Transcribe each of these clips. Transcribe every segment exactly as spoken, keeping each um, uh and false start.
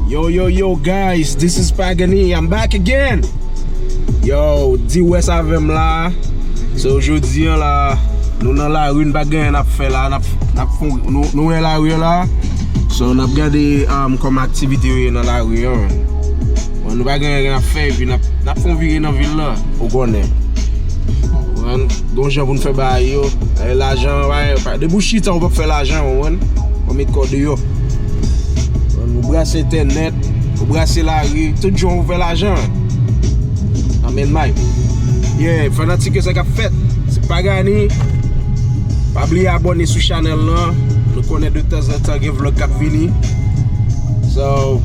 Yo, yo, yo, guys, this is Pagani. I'm back again. Yo, D-West avè m la. So, jodi a la, nou nan lari, n pa gen anyen n ap fè la. N ap, n ap fon, nou, nou wè lari a la. So, n ap gade um, kòman aktivite yo ye nan lari a. Bon, nou pa gen anyen n ap fè, epi n ap, n ap fon vire nan vil la. Ou konnen. Gon jan pou n fè bagay yo. E lajan, pa, pa, depi w chita, ou p ap fè lajan, ou konprann? Ou met kò deyò. Ou brase entènèt, ou brase lari, tout jan ou fè lajan. Anmèn may. Yeah, fanatik yo, sa k ap fèt. Se Pagani. Pa bliye abòne sou chanèl lan. Nou konnen de tanzantan gen vlòg k ap vini. So,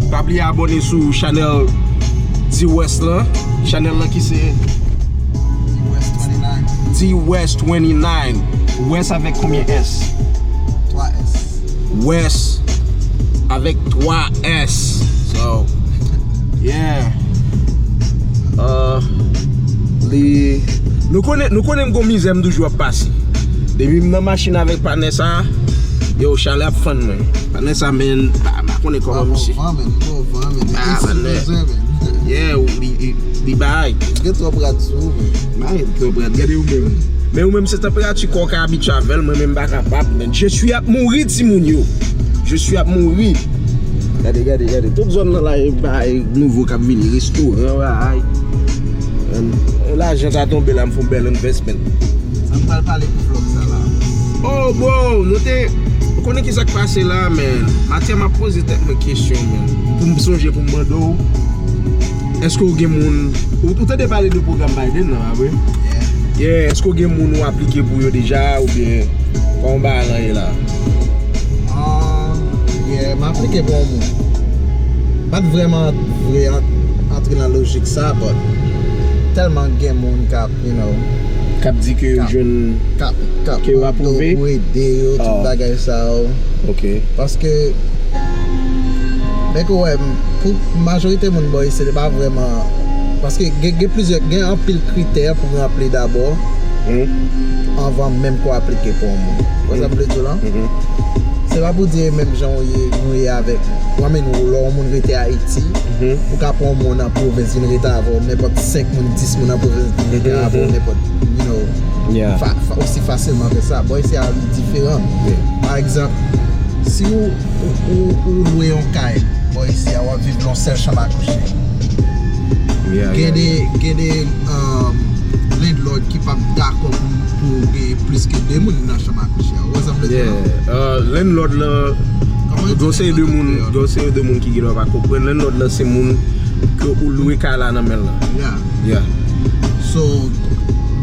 pa bliye abòne sou chanèl D-West lan. Chanèl lan ki se D-West twenty nine. D-West twenty nine. West avèk konbyen S? Twa S. West avèk twa S. So, yeah. Uh, li, nou konnen, nou konnen m gon mizè m toujou ap pase. Depi m nan machin avèk patnè sa, yo, chalè ap fann mwen. Patnè sa, men, pa, pa konnen kòman misye. Van, men, bon van, men. Ah, patnè. Yeah, ou, li, li, li bay. Gen twòp rad sou ou, men. Bay, twòp rad. Gade ou menm. Men ou menm, se tanperati kò w ka abitye avè l, mwen menm m pa kapab, men. Je suis ap mouri, timoun yo. Je suis ap mouri. Gade, gade, gade. Tout zòn nan la, e bay nouvo k ap vini. Restoran, bay. Lajan ta tonbe la, m fè yon bèl investment. Sa m pral pale pou vlòg sa la. Oh, bro, nou te, ou konnen ki sa k pase la, man. Maten, m ap poze tèt mwen kesyon, man. Pou m sonje, pou m mande w, èske w gen moun, ou, ou tande pale de pwogram Biden nan, pa vre? Yeah. Yeah, èske w gen moun ou aplike pou yo deja, oubyen kòman bagay lan ye la? Ah, yeah, m aplike pou yon moun. M pa t vrèman vle an-, antre nan lojik sa, but tèlman gen moun k ap, you know, k ap di ke yo jwenn, k ap, k ap, ke yo mande w apwouve pou ede yo, tout bagay sa yo. Ok. Paske, men ke w wè, pou majorite moun bò isit, se pa vrèman, paske gen, gen plizyè, gen anpil kritè pou ranpli dabò, anvan menm ke w aplike pou yon moun. Ou wè sa m vle di w la? Se pa pou di e menm jan w ye, nou ye avèk, ou anmenn ou, lè yon moun rete Ayiti, ou ka pran yon moun nan pwovens vin rete avè w, nenpòt senk moun, dis moun nan pwovens vin rete avè w, nenpòt, you know, fa, fa, osi fasilman ke sa. Bò isi a li diferan. Pa egzanp, si ou, ou, ou, ou lwe yon kay, bò isi a, w ap viv nan yon sèl chanm a kouche. Gen de, gen de, um, landlord ki p ap dakò pou, pou gen plis ke de moun nan chanm a kouche a. Ou wè sa m vle di a? Yeah. Uh, landlord lan, gen yon seri de moun, gen yon seri de moun ki gen dwa pa konprann. Landlord lan se moun ke ou lwe kay la nan men l lan. Yeah. Yeah. So,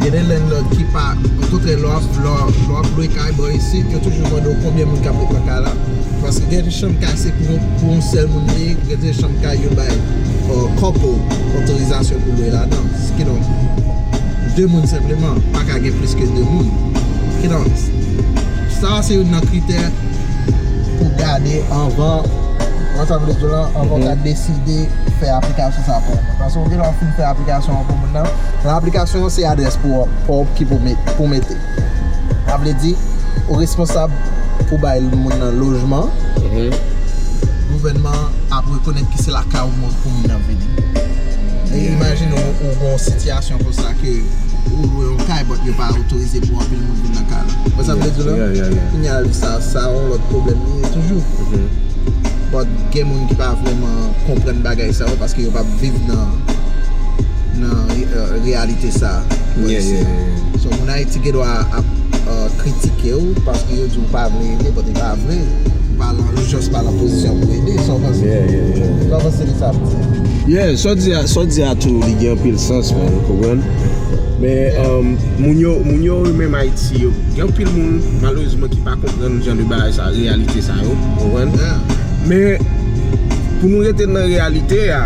gen de landlord ki pa, okontrè, lè w ap, lè w ap, lè w ap lwe kay bò isit, yo toujou mande w konbyen moun k ap ret nan kay la. Paske gen de chanm kay se pou, pou yon sèl moun li ye, gen de chanm kay yo bay, uh, couple otorizasyon pou lwe ladan. Kidonk, de moun senpleman, pa ka gen plis ke de moun. Kidonk, sa a se youn nan kritè pou gade anvan, anvan sa vle di w lan, anvan w ta deside fè aplikasyon sa pou yon moun. Paske w gen lè w ap fin fè aplikasyon an pou moun nan, nan aplikasyon an se adrès pou, pou ki pou met, pou mete. Sa vle di, ou responsab pou bay moun nan lojman. Gouvènman an ap rekonèt ke se lakay ou moun pou moun nan vini. E imajine w, ou gon sitiyasyon konsa ke ou lwe yon kay, but yo pa otorize pou anpil moun vin nan kay la. Ou wè sa m vle di w la? Kounye a, sa, sa yon lòt pwoblèm li ye toujou. But gen moun ki pa vrèman konprann bagay sa yo paske yo p ap viv nan, nan, euh, reyalite sa. So, moun Ayiti gen dwa ap, euh, kritike w paske yo di w pa vle ede, but e pa vre. Ou pa lan, ou just pa lan pozisyon pou ede. Sa w panse? Sa w panse de sa m di a? Yeah, sa w di a, sa w di a tou, li gen anpil sans, man, ou konprann? Men, um, moun yo, moun yo, menm Ayiti yo, gen anpil moun, malerezman, ki pa konprann jan de bagay sa, reyalite sa yo, ou konprann? Men, pou nou rete nan reyalite a,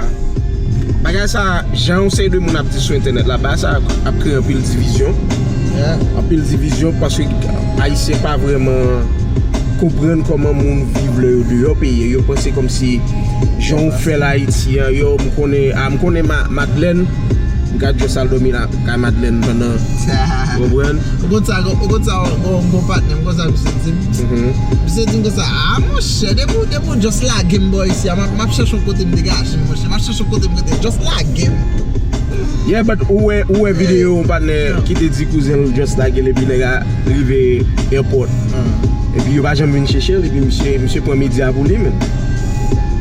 bagay sa, jan yon seri de moun ap di sou entènèt la, bagay sa ap kreye anpil divizyon. Anpil divizyon paske Ayisyen pa vrèman konprann kòman moun viv lè yo deyò peyi a. Yo panse kòmsi jan w fè l Ayiti an, yo, m konnen, a, m konnen Ma-, Madlèn, M ka just al dòmi la kay Madlèn pandan. Ou konprann? Ou konn sa, ou konn sa, yon patnè m konsa, misye di m. Misye di m konsa, a monchè, depi, depi w just lage m bò isi a, m ap, m ap chèche yon kote m degaje m, monchè. M ap chèche yon kote m rete, just lage m. Yeah, but ou wè, ou wè videyo yon patnè ki te di kouzen l just lage l epi nèg la rive airport. Epi yo pa janm vin chèche l, epi misye, misye pran medya pou li menm.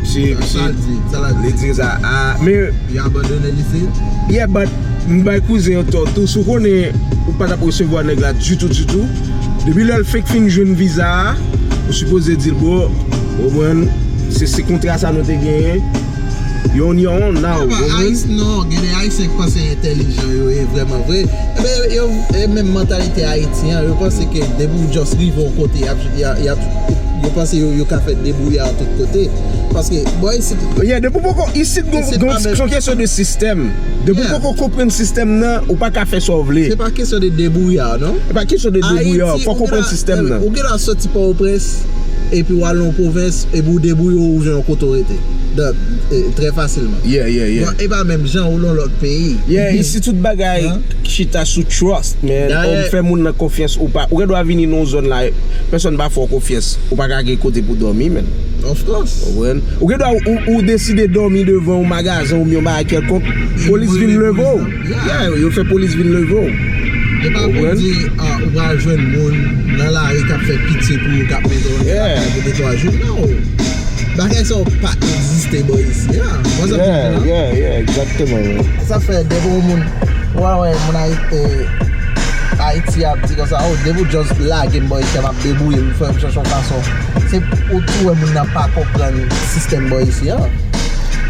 Misye, misye, li di sa, a, men Yo abandone l isit? Yeah, but m bay kouzen an tò tou. Si w konnen ou pa t ap resevwa nèg la ditou, ditou, depi lè l fenk fin jwenn viza a, ou sipoze di l, bro, ou konprann, se, se kontra sa nou te genyen. You on your own now, ou konprann? Non, gen de Ayisyen ki panse entèlijan yo ye vrèman vre. Ebyen, yo, e menm mantalite Ayiti an, yo panse ke depi w just rive yon kote, y ap, y ap, y ap, yo panse yo, yo ka fè debouya tout kote. Paske, bò, isit, yeah, depi w poko, isit gon, gon, se yon kesyon de sistèm. Depi w poko konprann sistèm nan, ou pa ka fè sa w vle. Se pa kesyon de debouya, non? Se pa kesyon de debouya, fò w konprann sistèm nan. Ou gen dwa soti Pòtoprens, epi w al nan yon pwovens, epi w debouye w, ou jwenn yon kote w rete. Trè fasilman. Yeah, yeah, yeah. Bon, e pa menm jan ou nan lòt peyi. Yeah, isi tout bagay chita sou trust, man. Ou fè moun nan konfyans ou pa. Ou gen dwa vini nan yon zòn la, pèsonn pa fè w konfyans. Ou pa ka gen kote pou dòmi, man. Of course. Ou konprann? Ou gen dwa ou, ou deside dòmi devan yon magazen oubyen yon bagay kèlkonk, polis vin leve w. Yeah, yo fè polis vin leve w. E pa pou di, ah, ou pral jwenn moun nan lari k ap fè pitye pou ou, k ap mete w nan lakay pou de twa jou. Non. Bagay sa yo pa egziste bò isi a. Ou konprann sa m di la? Yeah, yeah, yeah, egzakteman, man. Sa fè depi yon moun, ou pa wè moun Ayiti, Ayiti ap di konsa, oh, depi w just lage m bò isi a, m ap debouye m, fò m chèche yon fason. Se ou tou wè moun nan pa konprann sistèm bò isi a.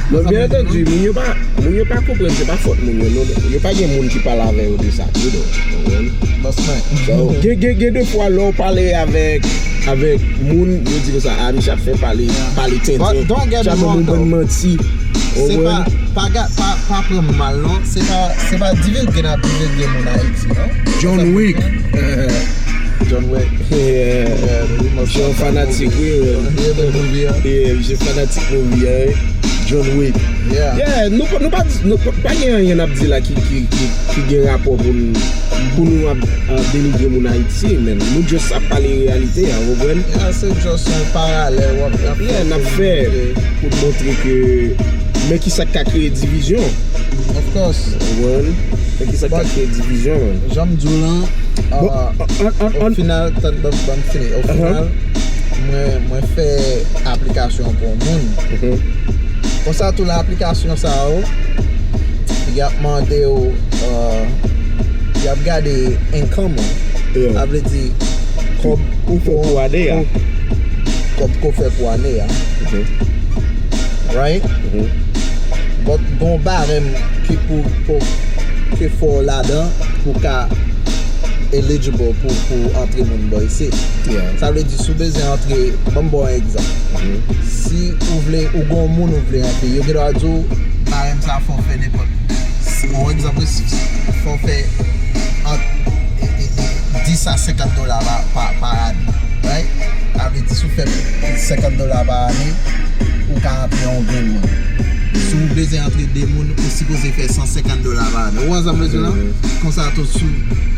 Non, byen antandi, moun yo pa, moun yo pa konprann, se pa fòt moun yo, non. Yo pa gen moun ki pale avè yo de sa, you know. Bòs mwen. So, gen, gen, gen de fwa lè w pale avèk, avèk moun, yo di konsa, ah, misye ap fè pale, pale tenten. Misye ap ban moun bann manti. Se pa, pa, pa, pa pran m mal, non. Se pa, se pa divulge n ap divulge moun Ayiti, non. John Wick. John Wick. Yeah. Misye yon fanatik, wi, man. Yeah, misye fanatik movie a, wi. John Wick. Yeah. Yeah, nou pa, nou pa, nou pa, pa gen anyen n ap di la ki, ki, ki, ki gen rapò pou n, pou nou ap, ap denigre moun Ayiti, man. Nou just ap pale reyalite a, ou konprann? Yeah, se just yon paralèl w ap, w ap fè. Yeah, n ap fè pou montre ke, men ki sa k ka kreye divizyon. Of course. Ou konprann? Men ki sa k ka kreye divizyon, man. Jan m di w lan, o final, tann, ban m fini. O final, mwen, mwen fè aplikasyon pou yon moun. Konsa tou, nan aplikasyon sa yo, y ap mande w, y ap gade income ou. Sa vle di, kòb ou fè pou ane a. Kòb ke w fè pou ane a. Right? But gon barèm ki pou, pou, ke fò w ladan pou ka eligible pou, pou antre moun bò isit. Sa vle di, si w bezwen antre, ban m ba w yon egzanp. Si ou vle, ou gon moun ou vle antre, yo gen dwa di w, barèm sa fò w fè nenpòt. Yon egzanp, fò w fè ant dis a senkant dola pa, pa, pa ane. Right? Sa vle di, si w fè senkant dola pa ane, ou ka antre yon grenn moun. Si w bezwen antre de moun, ou sipoze fè san senkant dola pa ane. Ou wè sa m vle di w lan? Konsa tou, si,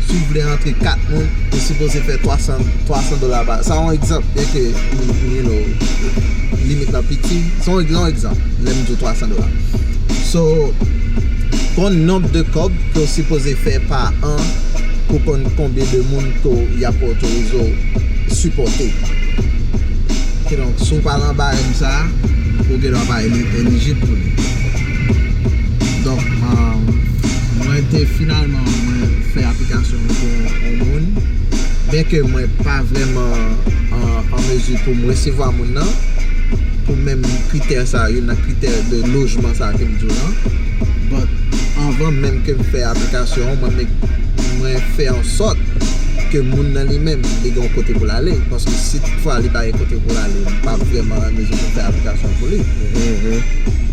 si w vle antre kat moun, ou sipoze fè twa san, twa san dola pa ane. Sa yon egzanp, byenke, you know, limit lan piti. Se yon, yon egzanp, lè m di w twa san dola. So, gon nonb de kòb ke w sipoze fè pa an pou konn konbyen de moun ke y ap otorize w sipòte. Kidonk, si w pa nan barèm sa a, ou gen dwa pa eli-, elijib pou li. Donk, um, mwen te finalman, mwen fè aplikasyon pou yon moun. Byenke mwen pa vrèman an, an mezi pou m resevwa moun nan, pou menm kritè sa, youn nan kritè de lojman sa ke m di w lan. But, anvan menm ke m fè aplikasyon an, mwen, mwen fè an sòt ke moun nan li menm, li gen yon kote pou l ale. Paske si toutfwa li pa gen kote pou l ale, m pa vrèman an mezi pou m fè aplikasyon pou li.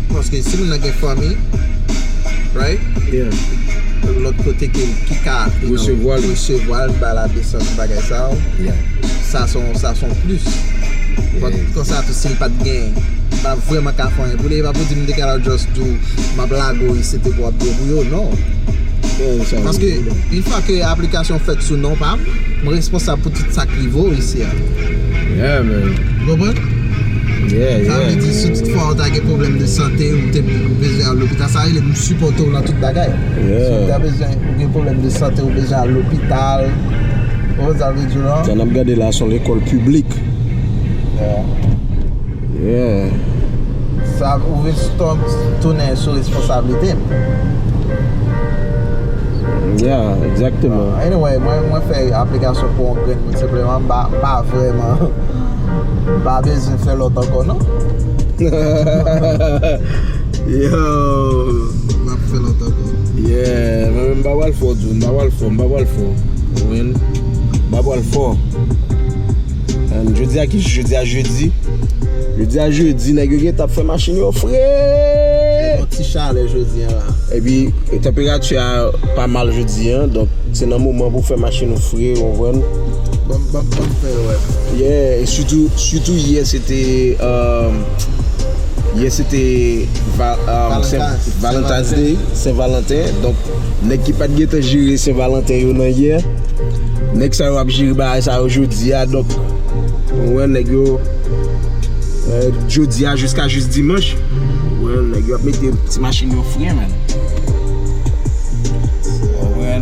Paske si moun nan gen fanmi, right? Lòt kote ke, ki ka, you know, resevwa l, bay ladesans, bagay sa yo. Sa se yon, sa se yon plis. But konsa tou, si l pa t gen, m pa vrèman ka fè anyen pou li. E pa pou di m te ka just di w, m ap lage w isit epi w ap debouye w, non. Paske, yon fwa ke aplikasyon fèt sou non pa m, m responsab pou tout sa k rive w isi a. Yeah, man. Ou konprann? Yeah, Sa vle yeah. Di, si tout fwa ou ta gen pwoblèm de sante, ou te bezwen al lopital, sa rele m sipòte w nan tout bagay. Si ou Yeah. ta bezwen, ou gen pwoblèm de sante, ou bezwen al lopital. Ou konprann sa vle di la? Sa n ap gade la, se yon lekòl piblik. Yeah. Yeah. Sa ouvè sou tounen sou responsablite m. Yeah, egzakteman. Anyway, mwen, mwen fè aplikasyon pou yon grenn moun senpleman. M pa, m pa vrèman, m pa bezwen fè lòt ankò, non. Yo. M ap fè lòt ankò. Yeah, mwen menm m pa pral fò tou, m pa pral fò, m pa pral fò. Ou konprann? M pa pral fò. And jodi a ki, jodi a jedi. Jodi a jedi, nèg yo gentan ap fè machin yo fre. Yon ti chalè jodi a la. Epi, tanperati a pa mal jodi a, donk se nan moman pou fè machin ou fre, ou konprann? Ban m, ban m, ban m fè wè. Yeah, e sitou, sitou yè se te, um, yè se te va, um, Sen- Valentine's. Valentine's Day, Sen Valanten. Donk, nèg ki pa t gentan jere Sen Valanten yo nan yè, nèg sa yo ap jere bagay sa yo jodi a. Donk, ou wè nèg yo, euh, jodi a jiska jis dimanch, ou wè nèg yo ap mete ti machin yo fre, man. Ou wè?